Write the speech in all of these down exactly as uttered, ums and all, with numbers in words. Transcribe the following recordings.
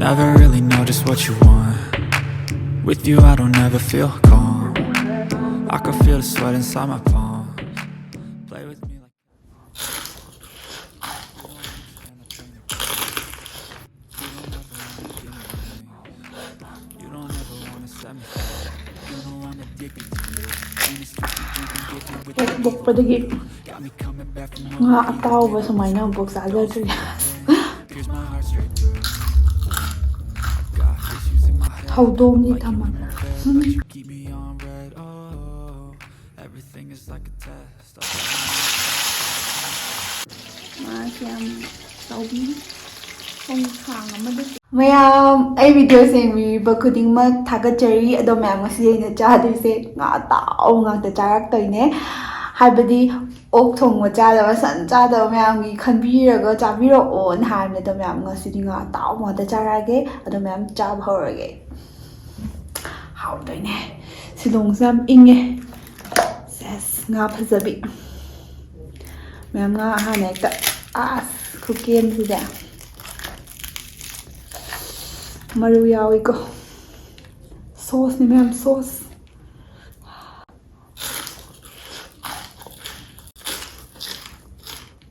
Never really know just what you want. With you, I don't ever feel calm. I can feel the sweat inside my palms. Play with me like you don't ever wanna give me. You don't ever wanna set me free. You know I'm addicted to you. And it's tricky, you can get me with ꯍꯦꯛ ꯄꯣꯛꯄꯗꯒꯤ ꯉꯥ ꯑꯇꯥꯎꯕ ꯁꯨꯃꯥꯏꯅ ꯑꯃꯨꯛ ꯆꯥꯖꯗ꯭ꯔꯤ꯫ ꯍꯧꯗꯣꯡꯗꯤ ꯊꯝꯃꯝꯃꯦ꯫ ꯃꯥꯁꯦ ꯌꯥꯝ ꯆꯥꯎꯕꯤ ꯈꯣꯡꯁꯥꯡ ꯑꯃꯗ꯫ ꯃꯌꯥꯝ, ꯑꯩ video ꯁꯦꯝꯕꯤꯕ ꯈꯨꯗꯤꯡꯃꯛ ꯊꯥꯒꯠꯆꯔꯤ꯫ ꯑꯗꯣ ꯃꯌꯥꯝ, ꯉꯁꯤ ꯑꯩꯅ ꯆꯥꯗꯣꯏꯁꯦ ꯉꯥ ꯑꯇꯥꯎꯕ ꯉꯥꯛꯇ ꯆꯥꯔꯛꯇꯣꯏꯅꯦ꯫ ꯍꯥꯏꯕꯗꯤ ꯑꯣꯛ ꯊꯣꯡꯕ ꯆꯥꯗꯕ, ꯁꯟ ꯆꯥꯗꯕ ꯃꯌꯥꯝꯒꯤ ꯈꯟꯕꯤꯔꯒ ꯆꯥꯕꯤꯔꯛꯑꯣꯅ ꯍꯥꯏꯕꯅꯦ꯫ ꯑꯗꯣ ꯃꯌꯥꯝ, ꯉꯁꯤꯗꯤ ꯉꯥ ꯑꯇꯥꯎꯕ ꯉꯥꯛꯇ ꯆꯥꯔꯛꯑꯒꯦ꯫ ꯑꯗꯣ ꯃꯌꯥꯝ, ꯆꯥꯕ ꯍꯧꯔꯒꯦ꯫ ꯍꯥꯎꯗꯣꯏꯅꯦ꯫ ꯁꯤꯂꯣꯡꯁꯦ ꯌꯥꯝ ꯏꯪꯉꯦ꯫ ꯁꯦꯁ, ꯉꯥ ꯐꯖꯕꯤ꯫ ꯃꯌꯥꯝ, ꯉꯥ ꯑꯍꯥꯟꯕ ꯍꯦꯛꯇ꯫ ꯑꯁ, ꯈꯨꯀꯦꯝꯁꯤꯗꯤ꯫ ꯃꯔꯨ ꯌꯥꯎꯏꯀꯣ꯫ Sauce ꯅꯤ ꯃꯌꯥꯝ, sauce꯫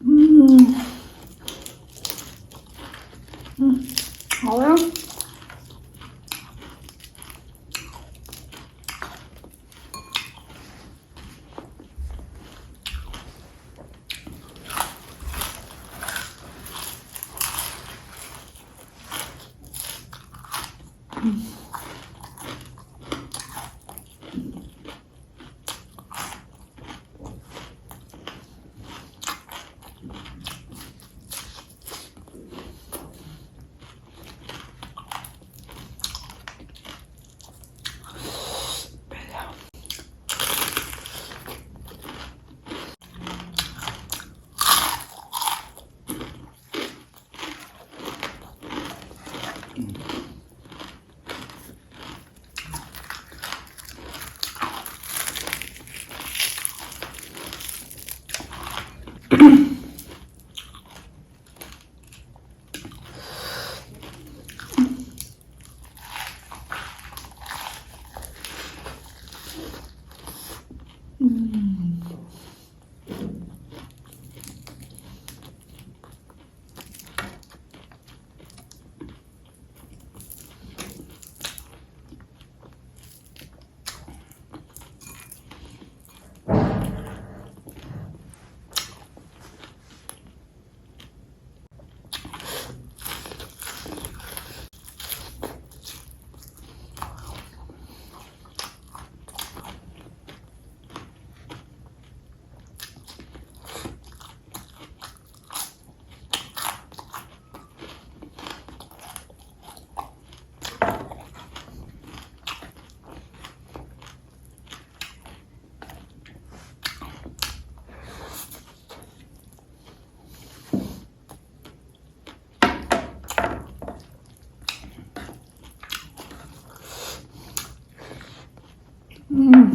ꯎꯝ꯫ ꯎꯝ꯫ ꯍꯥꯎꯋꯦ꯫ ꯎꯝ꯫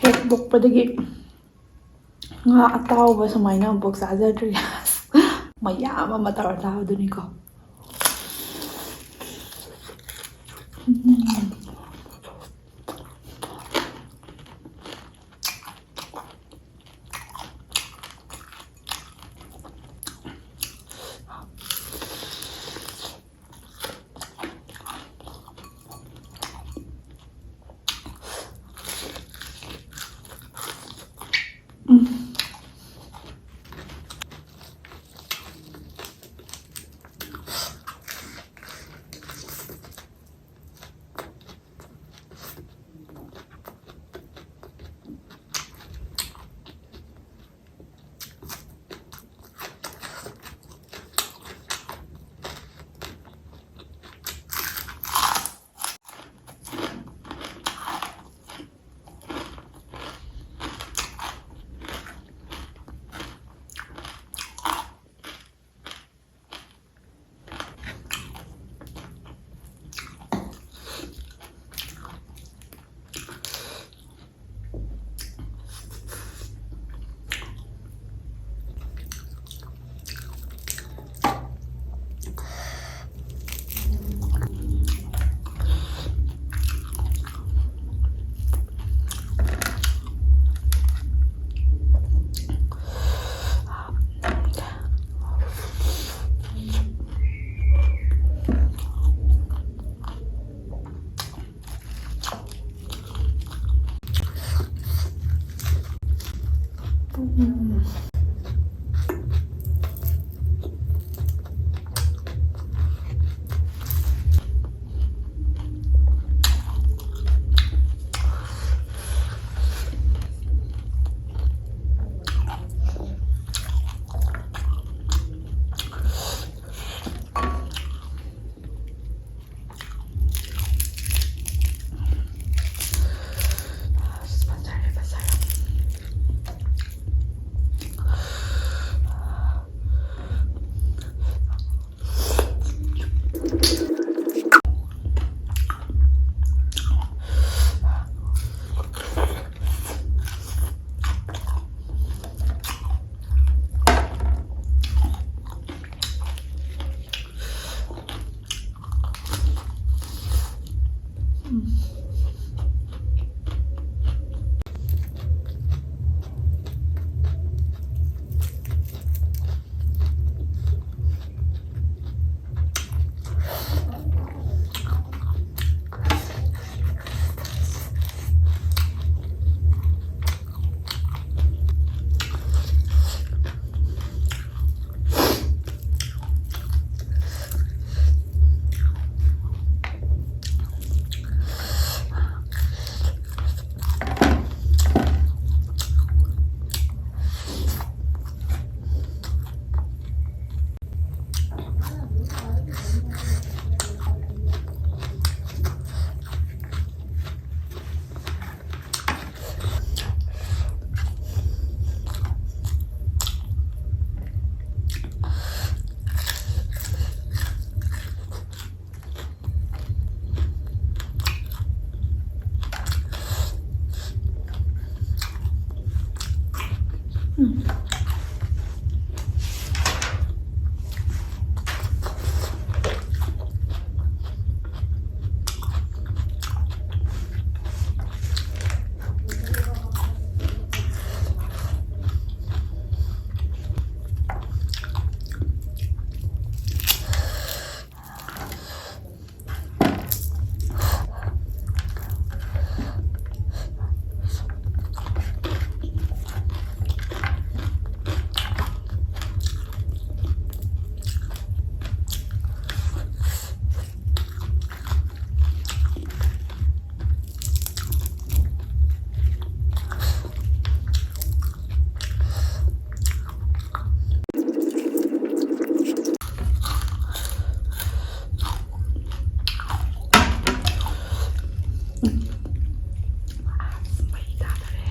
ꯍꯦꯛ ꯄꯣꯛꯄꯗꯒꯤ ꯉꯥ ꯑꯇꯥꯎꯕ ꯁꯨꯃꯥꯏꯅ ꯑꯃꯨꯛꯐꯥꯎ ꯆꯥꯖꯗ꯭ꯔꯤ꯫ ꯃꯌꯥꯝ ꯑꯃ ꯇꯧꯔ ꯆꯥꯕꯗꯨꯅꯤꯀꯣ꯫ ꯎꯝ꯫ ꯃꯩ ꯇꯥꯗꯔꯦ꯫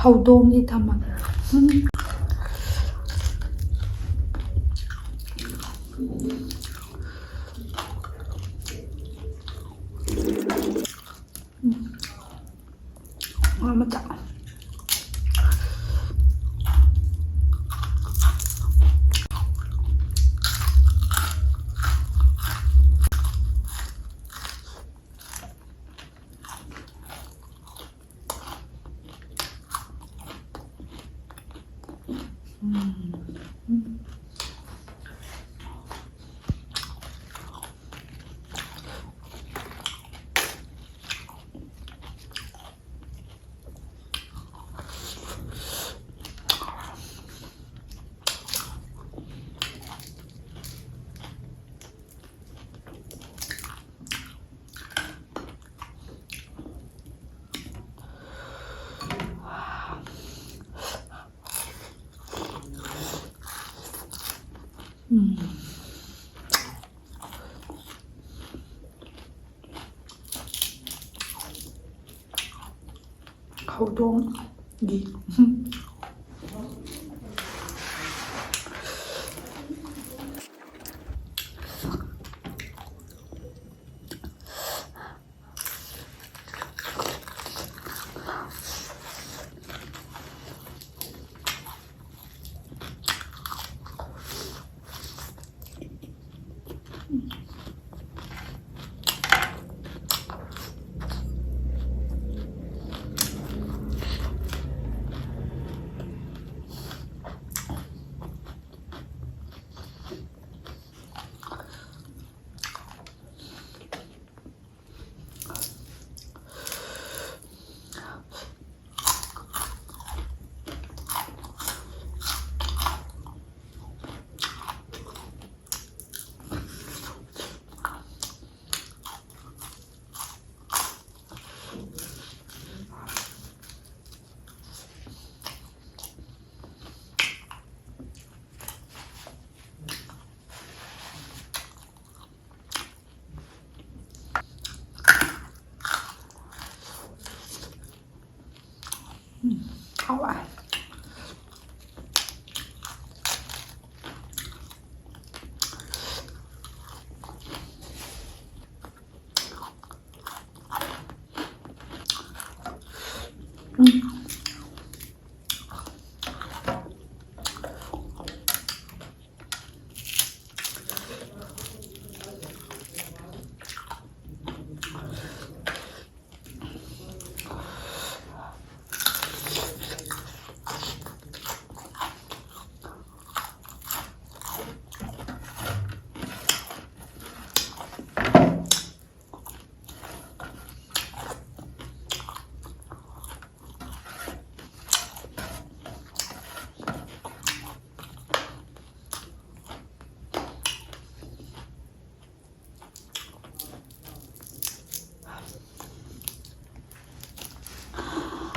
ꯍꯧꯗꯣꯡꯒꯤ ꯊꯝꯃꯒꯦ꯫ ꯉꯥ ꯃꯆꯥ꯫ ꯎꯝ꯫ ꯍꯧꯗꯣꯡꯒꯤ꯫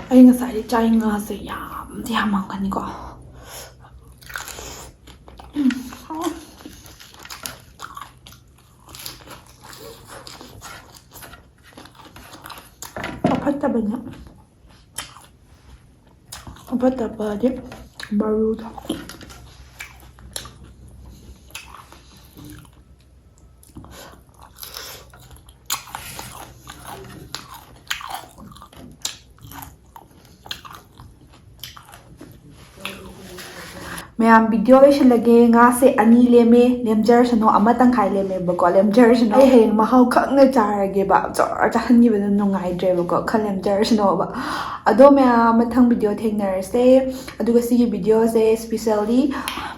ꯑꯩ ꯉꯁꯥꯏꯗꯤ ꯆꯥꯏ ꯉꯥꯁꯦ ꯌꯥꯝꯗꯤ ꯌꯥꯝꯃꯝꯒꯅꯤꯀꯣ꯫ ꯐꯠꯇꯕꯅꯦ꯫ ꯐꯠꯇꯕꯗꯤ ꯃꯔꯨꯗꯣ꯫ ꯃꯌꯥꯝ, video ꯂꯣꯏꯁꯤꯜꯂꯒꯦ꯫ ꯉꯥꯁꯦ ꯑꯅꯤ ꯂꯦꯝꯃꯦ, ꯂꯦꯝꯖꯔꯁꯅꯨ, ꯑꯃ ꯇꯪꯈꯥꯏ ꯂꯦꯝꯃꯦꯕꯀꯣ, ꯂꯦꯝꯖꯔꯁꯅꯨ꯫ ꯑꯩ ꯍꯌꯦꯡ ꯃꯍꯥꯎ ꯈꯪꯅ ꯆꯥꯔꯒꯦꯕ, ꯖꯣꯔ ꯆꯥꯍꯟꯈꯤꯕꯗꯣ ꯅꯨꯡꯉꯥꯏꯇ꯭ꯔꯦꯕꯀꯣ, ꯈꯔ ꯂꯦꯝꯖꯔꯁꯅꯣꯕ꯫ ꯑꯗꯣ ꯃꯌꯥꯝ, ꯃꯊꯪ video ꯊꯦꯡꯅꯔꯁꯦ꯫ ꯑꯗꯨꯒ ꯁꯤꯒꯤ videoꯁꯦ specially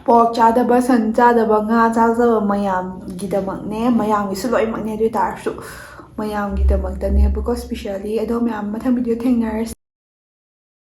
pork ꯆꯥꯗꯕ, ꯁꯟ ꯆꯥꯗꯕ, ꯉꯥ ꯆꯥꯖꯕ ꯃꯌꯥꯝꯒꯤꯗꯃꯛꯅꯦ, ꯃꯌꯥꯝꯒꯤꯁꯨ ꯂꯣꯏꯅꯃꯛꯅꯦ꯫ ꯑꯗꯨ ꯑꯣꯏ ꯇꯥꯔꯁꯨ ꯃꯌꯥꯝꯒꯤꯗꯃꯛꯇꯅꯦꯕꯀꯣ specially꯫ ꯑꯗꯣ ꯃꯌꯥꯝ, ꯃꯊꯪ video ꯊꯦꯡꯅꯔꯁꯦ꯫